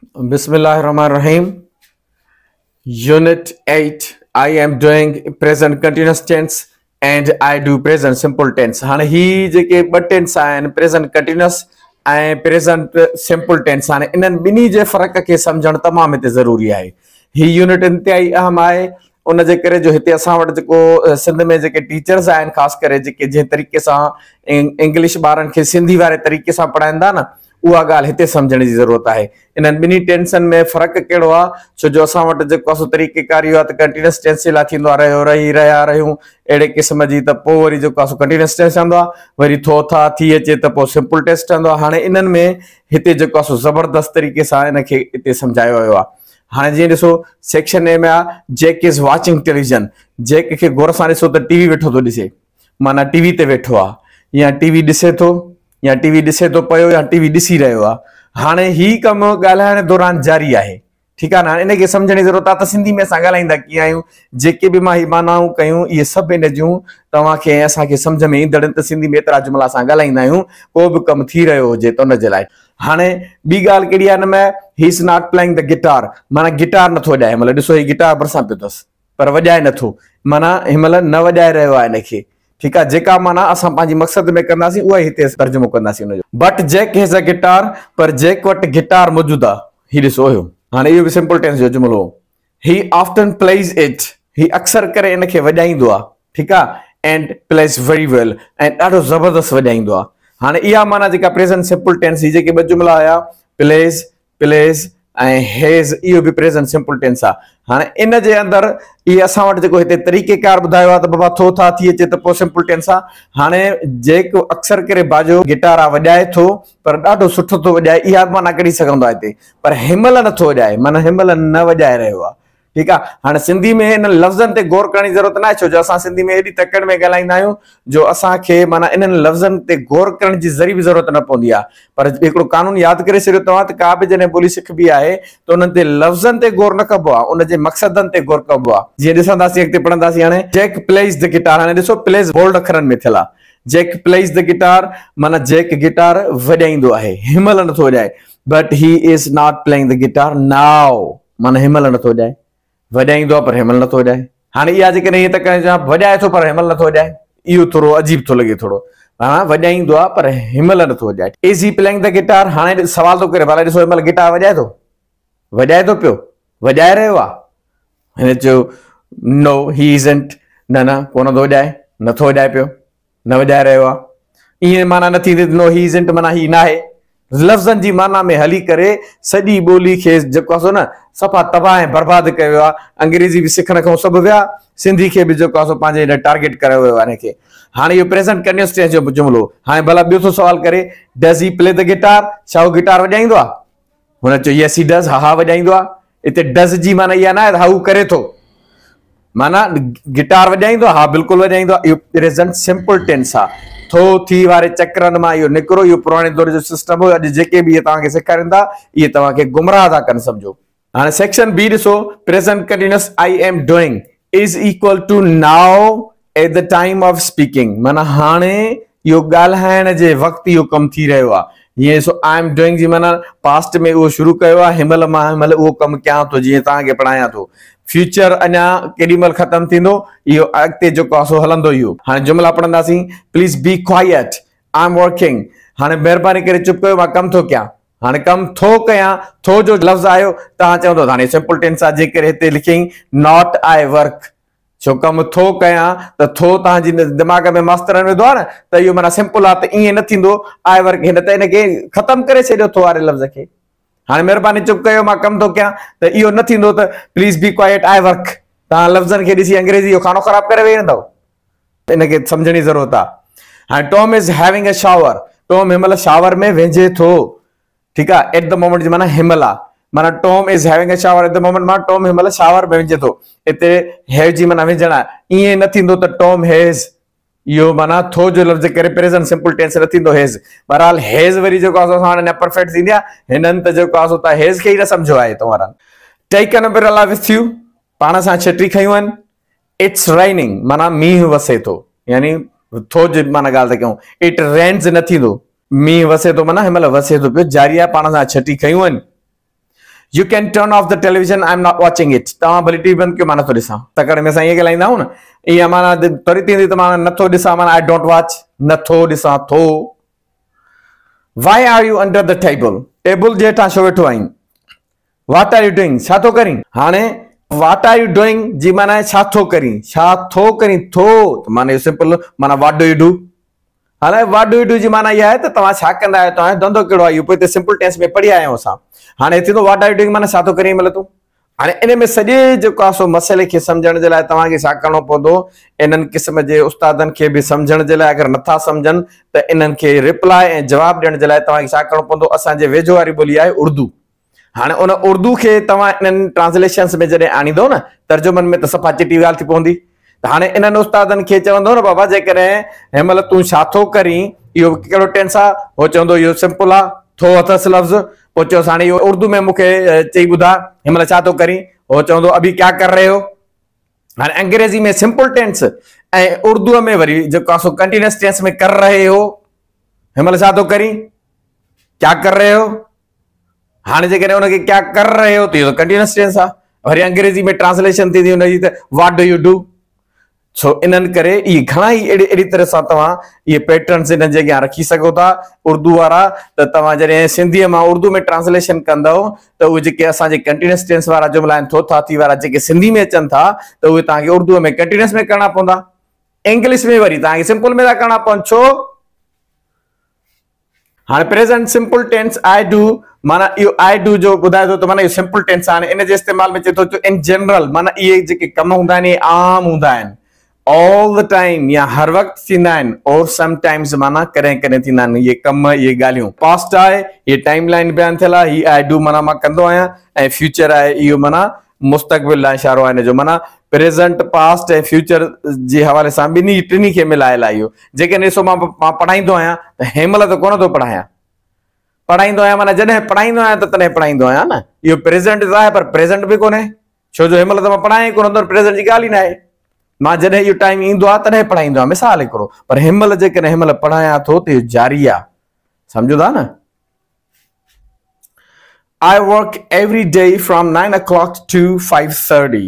بسم الله الرحمن الرحيم Unit 8 I am doing present continuous tense and I do present simple tense هاڻي هي جيڪي ٻه ٽينس آهن present continuous ۽ present simple tense هاڻي انهن ٻنهي جي فرق کي سمجهڻ تمام هتي ضروري آهي هي يونٽ انتهائي اهم آهي ان جي ڪري جو هتي اسان وٽ جيڪو سنڌ ۾ جيڪي ٽيچرز آهن خاص ڪري جيڪي جنهن طريقي سان انگلش ٻارن کي سنڌي واري طريقي سان پڙهائين ٿا نه اها ڳالهه هتي سمجهڻ جي ضرورت آهي. انهن ٻنهي ٽينسن ۾ فرق ڪهڙو آهي؟ ڇو جو اسان وٽ جيڪو آهي سو طريقيڪار اهو آهي ته ڪنٽينيوس ٽينس جي لاء ٿيندو آهي رهيو، رهي، رهيا، رهيون اهڙي قسم جي ته پوء وري جيڪو آهي سو ڪنٽينيوس ٽينس ٺهندو آهي. وري ٿو، ٿا، ٿي اچي ته پوء سمپل ٽينس ٺهندو آهي. هاڻي انهن ۾ هتي جيڪو آهي سو زبردست طريقي سان ان کي هتي سمجهايو ويو آهي. هاڻي جيئن ڏسو سيڪشن اي ۾ آهي Jack is watching television Jack کي غور سان ڏسو ته ٽي وي ويٺو ٿو ڏسي معنيٰ ٽي وي تي ويٺو آهي يا ٽي وي ڏسي ٿو يا ٽي وي ڏسي ٿو پيو يا ٽي وي ڏسي رهيو آهي. هاڻي هي ڪم ڳالهائڻ دوران جاري آهي. ٺيڪ آهي نه. هاڻي ان کي سمجهڻ جي ضرورت آهي ته سنڌي ۾ اسان ڳالهائيندا ڪيئن آهيون. جيڪي به مان هي معنائون ڪيون اهي سڀ ان جون توهان کي ۽ اسان کي سمجهه ۾ ايندڙ آهن ته سنڌي ۾ ايترا جملا اسان ڳالهائيندا آهيون ڪو به ڪم ٿي رهيو هجي ته ان جي لاء. هاڻي ٻي ڳالهه ڪهڙي آهي ان ۾ he is not playing the guitar معنيٰ گٽار نٿو وڄائي. مطلب ڏسو هي گٽار ڀرسان پيو اٿس. پر وڄائي نه ٿو معنيٰ هن مهل نه وڄائي رهيو آهي ان کي ٺيڪ آهي جيڪا معنيٰ اسان پنهنجي مقصد ۾ ڪنداسين اها ئي هتي ترجمو ڪنداسين ان جو. But Jack has a guitar پر جيڪ وٽ گٽار موجود آهي هي ڏسو اهو هاڻي اهو به سمپل ٽينس جو جملو هو هي آفٽن پليز it هي اڪثر ڪري ان کي وڄائيندو آهي ٺيڪ آهي اينڊ پليز ويري ويل ۽ ڏاڍو زبردست وڄائيندو آهي هاڻي اها معنيٰ جيڪا پريزنٽ سمپل ٽينس هي جيڪي ٻه جملا هيا پليز پليز ۽ هيز اهو به پريزنٽ سمپل ٽينس آ. هاڻي ان جي اندر اهي اسان وٽ جيڪو هتي طريقي ڪار ٻڌايو آ ته بابا ٿو ٿا ٿي اچي ته پوء سمپل ٽينس آ. هاڻي جيڪ اڪثر ڪري باجو گٽار آ وڄائي ٿو پر ڏاڍو سٺو ٿو وڄائي اها به معنيٰ ڪڍي سگهندو آ هتي پر هن مهل نه ٿو وڄائي معنيٰ هن مهل نه وڄائي رهيو آ. ٺيڪ آ هاڻي سنڌي ۾ انهن لفظن تي غور ڪرڻ جي ضرورت ناهي ڇو جو اسان سنڌي ۾ ايڏي تڪڙ ۾ ڳالهائيندا آهيون جو اسان کي معنيٰ انهن لفظن تي غور ڪرڻ جي ذري به ضرورت نه پوندي آ پر هڪڙو قانون ياد ڪري ڇڏيو توهان ته ڪا به جڏهن ٻولي سکبي آهي ته انهن تي لفظن تي غور نه ڪبو آ ان جي مقصدن تي غور ڪبو آ جيئن ڏسنداسين اڳتي پڙهنداسين هاڻي جيڪ پليز the guitar هاڻي ڏسو پليز بولڊ اکرن ۾ ٿيل آ جيڪ پليز the guitar معنيٰ جيڪ گٽار وڄائيندو آهي هن مهل نٿو وڄائي but he is not playing the guitar now معنيٰ هن مهل نٿو وڄائي. وڄائيندو آهي پر هن مهل نٿو وڄائي. هاڻي اها جيڪڏهن ائين ته ڪري چوان وڄائي ٿو پر هن مهل نٿو وڄائي. اهو ٿورو عجيب ٿو لڳي ٿورو. ها وڄائيندو آهي پر هن مهل نٿو وڄائي. Is he playing the guitar? هاڻي سوال ٿو ڪري ڀلا ڏسو هن مهل گٽار وڄائي ٿو؟ وڄائي ٿو پيو؟ وڄائي رهيو آهي؟ هن چيو نو هي ازنٽ نه نه ڪونه ٿو وڄائي نٿو وڄائي پيو. نه وڄائي رهيو آهي. ائين معنيٰ نه ٿيندي ته نو هي ازنٽ معنيٰ هي ناهي. لفظن جي معنيٰ ۾ هلي ڪري سڄي ٻولي کي جيڪو آهي سو نه صفا تباهه ۽ برباد ڪيو ويو آهي. انگريزي به سکڻ کان سڀ ويا، سنڌي کي به جيڪو آهي سو پنهنجي هن ٽارگيٽ ڪرايو ويو آهي هن کي. هاڻي اهو پريزنٽ ڪنٽينيوس ٽينس جو جملو. هاڻي ڀلا ٻيو ٿو سوال ڪري Does he play the guitar؟ ڇا هو گٽار وڄائيندو آهي؟ هن چيو يس هي ڊز، ها ها وڄائيندو آهي. اتي ڊز جي معنيٰ اها ناهي ته ها هو ڪري ٿو. معنيٰ گٽار وڄائيندو آهي، ها بلڪل وڄائيندو آهي. اهو پريزنٽ سمپل ٽينس آهي. ٿو، ٿي واري چڪرن مان اهو نڪرو، اهو پراڻي دور جو سسٽم هو. اڄ جيڪي به اهي توهان کي سيکارين ٿا، اهي توهان کي گمراهه ٿا ڪن سمجهو. هاڻي سيڪشن بي ڏسو، present continuous I am doing is equal to now at the time of speaking معنيٰ هاڻي اهو ڳالهائڻ جي وقت اهو ڪم ٿي رهيو آهي. جيئن ڏسو I am doing جي معنيٰ پاسٽ ۾ اهو شروع ڪيو آهي هن مهل مان هن مهل اهو ڪم ڪيان ٿو جيئن توهان کي پڙهايان ٿو. فيوچر اڃا ڪيڏي مهل ختم ٿيندو اهو اڳتي جيڪو آهي سو هلندو اهو. هاڻي جملا پڙهنداسين please be quiet I am working هاڻي مهرباني ڪري چپ ڪيو مان ڪم ٿو ڪيان. هاڻي ڪم ٿو ڪيان ٿو جو لفظ آيو توهان چوندو ته هاڻي سمپل ٽينس آهي جنهن ڪري هتي لکيائين not I work ڇو ڪم ٿو ڪيان ته ٿو توهان جي دماغ ۾ ماسترن وڌو آهي نه ته اهو معنيٰ سمپل آهي ته ائين نه ٿيندو I work هن ته ان کي ختم ڪري ڇڏيو ٿو واري لفظ کي هاڻي مهرباني چپ ڪيو مان ڪم ٿو ڪيان ته اهو نه ٿيندو ته please be quiet I work توهان لفظن کي ڏسي انگريزي جو خانو خراب ڪري ويهي رهندؤ ان کي سمجهڻ جي ضرورت آهي هاڻي Tom is having a shower Tom هن مهل شاور ۾ وهنجي ٿو ٺيڪ آ ايٽ the moment جي معنيٰ هن مهل آ معنيٰ Tom is having a shower at the moment معنيٰ ٽام هن مهل شاور ۾ وهنجي ٿو اتي هيو جي معنيٰ وهنجڻ آ ائين نه ٿيندو ته ٽام هيز اهو معنيٰ ٿو جو لفظ ڪري پريزنٽ سمپل ٽينس نه ٿيندو هيز بهرحال هيز وري جيڪو آ سو اسان وٽ اڃا پرفيڪٽ ٿيندي آ هنن ته جيڪو آ سو ته هيز کي ئي نه سمجهيو آهي توهان ٽيڪ ان امبريلا وٿ يو پاڻ سان ڇٽي کنيون آهن it's raining معنيٰ مينهن وسي ٿو يعني ٿو جي معنيٰ ڳالهه ٿا ڪيون it رينز نه ٿيندو مينهن وسي ٿو معنيٰ هن مهل وسي ٿو پيو جاري آهي پاڻ سان ڇٽي کنيون آهن. You can turn off the television I am not watching it توهان ڀلي ٽي وي بند ڪيو مان نٿو ڏسان. تڪڙ ۾ اسان ائين ڳالهائيندا آهيون نه ائين معنيٰ تري ٿيندي ته معنيٰ نٿو ڏسان معنيٰ I don't watch نٿو ڏسان ٿو. Why are you under the table table جي هيٺان ڇو ويٺو آهين. What are you doing ڇا ٿو ڪرين. هاڻي what are you doing جي معنيٰ آهي ڇا ٿو ڪرين ڇا ٿو ڪرين ٿو ته معنيٰ اهو سمپل معنيٰ what do you do. هاڻي what do you do جي معنيٰ اها آهي ته توهان ڇا ڪندا آهيو، توهان جو ڌنڌو ڪهڙو آهي، اهو پوء هتي سمپل ٽينس ۾ پڙهي آيا آهيون اسان. هاڻي هتي ٿيندو what are you doing معنيٰ ڇا ٿو ڪرين مطلب تون. هاڻي ان ۾ سڄي جيڪو آهي سو مسئلي کي سمجهڻ جي لاء توهان کي ڇا ڪرڻو پوندو، انهن قسم جي استادن کي به سمجهڻ جي لاء اگر نٿا سمجهن ته انهن کي رپلاء ۽ جواب ڏيڻ جي لاء توهان کي ڇا ڪرڻو پوندو، اسان جي ويجهو واري ٻولي آهي اردو. هاڻي ان اردو کي توهان انهن ٽرانسليشنس ۾ جڏهن آڻيندو نه ترجمن ۾ ته صفا چٽي ڳالهه ٿي پوندي ته هاڻي انهن استادن کي چوندو نه بابا جيڪڏهن هن مهل تون ڇا ٿو ڪرين اهو ڪهڙو ٽينس آ هو چوندو اهو سمپل آ ٿو اٿس لفظ پوء چيوس هاڻي اهو اردو ۾ مون کي چئي ٻڌاء هن مهل ڇا ٿو ڪرين هو چوندو ابي ڪيا ڪر رهي هو هاڻي انگريزي ۾ سمپل ٽينس ۽ اردو ۾ وري جيڪو آ سو ڪنٽينيوس ٽينس ۾ ڪر رهي هو هن مهل ڇا ٿو ڪرين ڪيا ڪر رهي هو هاڻي جيڪڏهن ان کي ڪيا ڪر رهي هو ته اهو ته ڪنٽينيوس ٽينس آهي وري انگريزي ۾ ٽرانسليشن ٿيندي ان جي ته what do you do سو انهن ڪري اهي گهڻا ئي اهڙي اهڙي طرح سان توهان اهي پيٽرنس انهن جي اڳيان رکي سگهو ٿا اردو وارا ته توهان جڏهن سنڌيء مان اردو ۾ ٽرانسليشن ڪندؤ ته اهي جيڪي اسان جي ڪنٽينيوس ٽينس وارا جملا آهن ٿو ٿا ٿي وارا جيڪي سنڌي ۾ اچن ٿا ته اهي توهان کي اردوء ۾ ڪنٽينيوس ۾ ڪرڻا پوندا انگلش ۾ وري توهان کي سمپل ۾ ٿا ڪرڻا پون ڇو هاڻي present simple tense I do معنيٰ اهو I do جو ٻڌائي ٿو ته معنيٰ اهو سمپل ٽينس آهي ان جي استعمال ۾ چئي ٿو ان جنرل معنيٰ اهي جيڪي ڪم هوندا آهن اهي عام هوندا آهن آل the time يا هر وقت ٿيندا آهن اور سم ٽائمز معنيٰ ڪڏهن ڪڏهن ٿيندا آهن اهي ڪم اهي ڳالهيون پاسٽ آهي هي ٽائيم لائين بيان ٿيل آهي هي I do معنيٰ مان ڪندو آهيان ۽ فيوچر آهي اهو معنيٰ مستقبل ڏانهن اشارو آهي ان جو معنيٰ پريزنٽ پاسٽ ۽ فيوچر جي حوالي سان ٻنهي ٽنهي کي ملايل آهي اهو جيڪڏهن ڏسو مان مان پڙهائيندو آهيان ته هن مهل ته ڪونه ٿو پڙهايان پڙهائيندو آهيان معنيٰ جڏهن پڙهائيندو آهيان ته تڏهن پڙهائيندو آهيان نه اهو پريزنٽ ته آهي پر پريزنٽ به ڪونهي ڇو جو هن مهل ته مان پڙهايان ئي ڪونه ٿو پريزنٽ جي ڳالهه ئي ناهي مان جڏهن اهو ٽائيم ايندو آهي تڏهن پڙهائيندو آهيان مثال هڪڙو پر هن مهل جيڪڏهن هن مهل پڙهايان ٿو ته اهو جاري آهي سمجهو ٿا نه I work every day from 9 o'clock to 5:30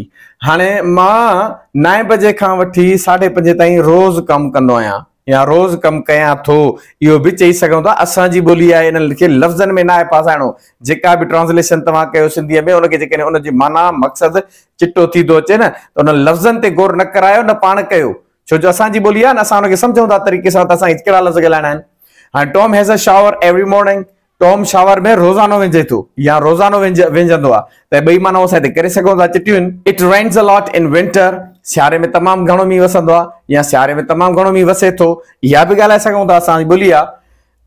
هاڻي مان نائين بجي کان وٺي ساڍي پنجين تائين روز ڪم ڪندو آهيان يا روز ڪم ڪيان ٿو اهو به چئي سگهون ٿا اسان جي ٻولي آهي انهن کي لفظن ۾ ناهي ڦاسائڻو جيڪا به ٽرانسليشن توهان ڪيو سنڌيء ۾ ان کي جيڪڏهن ان جي معنيٰ مقصد چٽو ٿي ٿو اچي نه ته انهن لفظن تي غور نه ڪرايو نه پاڻ ڪيو ڇو جو اسان جي ٻولي آهي نه اسان ان کي سمجهون ٿا طريقي سان ته اسان کي ڪهڙا لفظ ڳالهائڻا آهن هاڻي Tom has a shower every morning Tom shower ۾ روزانو وهنجي ٿو يا روزانو وهنجندو آهي ته ٻئي معنائون اسان هتي ڪري سگهون ٿا چٽيون آهن. It rains a lot in winter سياري ۾ تمام گهڻو مينهن وسندو آهي يا سياري ۾ تمام گهڻو مينهن وسي ٿو اها به ڳالهائي سگهون ٿا اسان جي ٻولي آهي.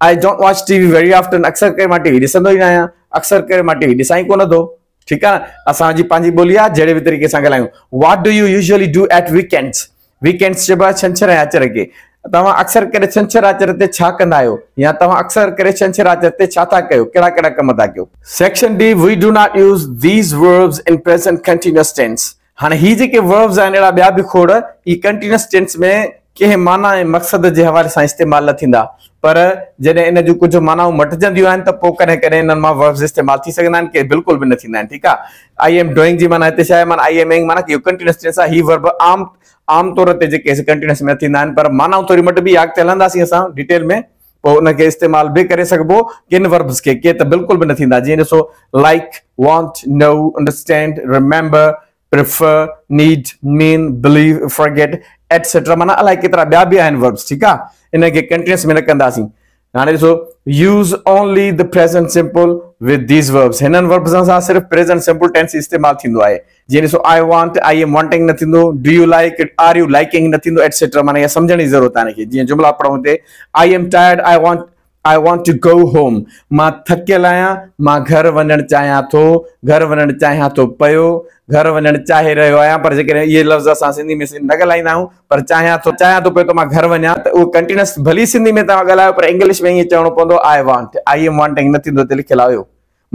I don't watch T V very often اڪثر ڪري مان ٽي وي ڏسندو ئي نه آهيان اڪثر ڪري مان ٽي وي ڏسان ئي ڪونه ٿو ٺيڪ آهي نه اسان جي پنهنجي ٻولي آهي جهڙي به طريقي سان ڳالهايون. What do you usually do at weekends weekends چئبو آهي ڇنڇر ۽ آچر کي. توهان اڪثر ڪري ڇنڇر آچر تي ڇا ڪندا آهيو يا توهان اڪثر ڪري ڇنڇر آچر تي ڇا ٿا ڪيو، ڪهڙا ڪهڙا ڪم ٿا ڪيو. Section D, We do not use these verbs in present continuous tense. هاڻي هي جيڪي verbs آهن اهڙا ٻيا به کوڙ اهي continuous tense ۾ ڪنهن معنيٰ ۽ مقصد جي حوالي سان استعمال نه ٿيندا پر جڏهن ان جون ڪجهه معنائون مٽجنديون آهن ته پوء ڪڏهن ڪڏهن انهن مان verbs استعمال ٿي سگهندا آهن ڪي بلڪل به نه ٿيندا آهن ٺيڪ آهي I am doing جي معنيٰ هتي ڇا آهي معنيٰ I am ing معنيٰ اهو ڪنٽينيوس ٽينس آهي هي verb عام عام طور تي جيڪي سي ڪنٽينيوس ۾ نه ٿيندا آهن پر معنائون ٿوري مٽبي اڳتي هلنداسين اسان ڊيٽيل ۾ پوء ان کي استعمال به ڪري سگهبو ڪن verbs کي ڪي ته بلڪل به نه ٿيندا جيئن ڏسو like want know understand remember prefer, need, mean, believe, forget, etcetera معنيٰ الائي ڪيترا ٻيا به آهن verbs ٺيڪ آ انهن کي ڪنٽينيوس ۾ نه ڪنداسين هاڻي ڏسو use only the present simple with these verbs هنن verbs سان صرف پريزنٽ سمپل ٽينس استعمال ٿيندو آهي جيئن ڏسو I want I am wanting نه ٿيندو do you like are you liking نه ٿيندو ايٽسيٽرا معنيٰ اها سمجهڻ جي ضرورت آهي هن کي جيئن جملا پڙهون هتي I am tired I want I want to go home مان ٿڪيل آهيان، مان گهر وڃڻ چاهيان ٿو، گهر وڃڻ چاهيان ٿو پيو، گهر وڃڻ چاهي رهيو آهيان پر جيڪڏهن اهي لفظ اسان سنڌي ۾ نه ڳالهائيندا آهيون پر چاهيان ٿو، چاهيان ٿو پيو ته مان گهر وڃان ته اهو ڪنٽينس ڀلي سنڌي ۾ توهان ڳالهايو پر انگلش ۾ ائين چوڻو پوندو I want, I am wanting نه ٿيندو هتي لکيل آهيو.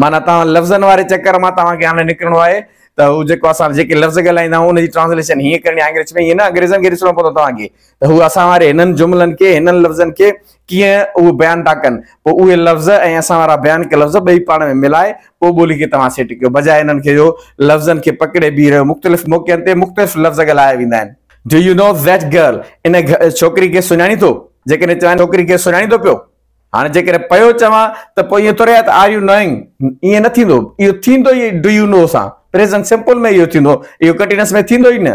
معنيٰ توهان لفظن واري چڪر مان توهان کي هاڻي نڪرڻو آهي ته هو جيڪو اسان جيڪي لفظ ڳالهائيندا آهيون ان جي ٽرانسليشن هيئن ڪرڻي آهي انگلش ۾ ائين نه انگريزن کي ڏسڻو پوندو توهان کي ته هو اسان واري هنن جملن کي هنن لفظن کي ڪيئن اهو بيان ٿا ڪن پوء اهي لفظ ۽ اسان وارا بيان ڪيل لفظ ٻئي پاڻ ۾ ملائي پوء ٻولي کي توهان سيٽ ڪيو بجاء انهن کي جو لفظن کي پڪڙي بيهي رهيو مختلف موقعن تي مختلف لفظ ڳالهايا ويندا آهن. Do you know that girl ان ڇوڪري کي سڃاڻين ٿو؟ جيڪڏهن چوان ڇوڪري کي سڃاڻين ٿو پيو؟ هاڻي جيڪڏهن پيو چوان ته پوء ائين ٿوري آهي ته آر يو نوئنگ ائين نه ٿيندو اهو ٿيندو ئي do you نو سان پريزنٽ سمپل ۾ اهو ٿيندو اهو ڪنٽينس ۾ ٿيندو ئي نه.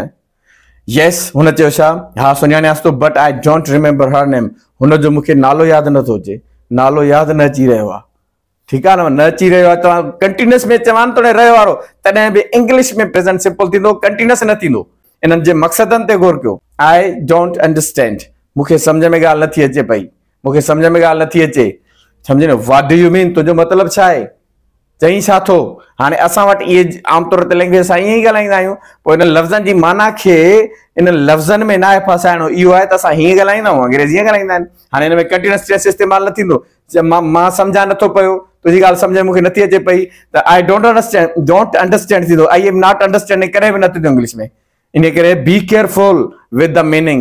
يس هن چيو ڇا؟ ها سڃاڻيانس ٿو but I don't remember her name هن جو مون کي نالو ياد نه ٿو اچي نالو ياد نه اچي رهيو آهي. ٺيڪ آ نه نه اچي رهيو آ توهان ڪنٽينس ۾ چوان توڙي رهيو وارو تڏهن به انگلش ۾ پريزنٽ سمپل ٿيندو ڪنٽينس نه ٿيندو انهن جي مقصدن تي غور ڪيو. I don't understand مون کي سمجهه ۾ ڳالهه نٿي اچي پئي مون کي سمجهه ۾ ڳالهه نٿي اچي سمجهي نه what do you مين تنهنجو مطلب ڇا آهي چئين ڇا ٿو هاڻي اسان وٽ اهي عام طور تي لينگويج اسان ائين ئي ڳالهائيندا آهيون پوء انهن لفظن جي معنيٰ کي انهن لفظن ۾ ناهي ڦاسائڻو اهو آهي ته اسان هيئن ڳالهائيندا آهيون انگريز هيئن ڳالهائيندا آهن هاڻي هن ۾ ڪنٽينس ٽينس استعمال نه ٿيندو چي مان مان سمجهان نٿو پيو تنهنجي ڳالهه سمجهه ۾ مون کي نٿي اچي پئي ته I don't understand don't understand ٿيندو I am not understanding ڪڏهن به نه ٿيندو انگلش ۾ ان ڪري be careful with the meaning.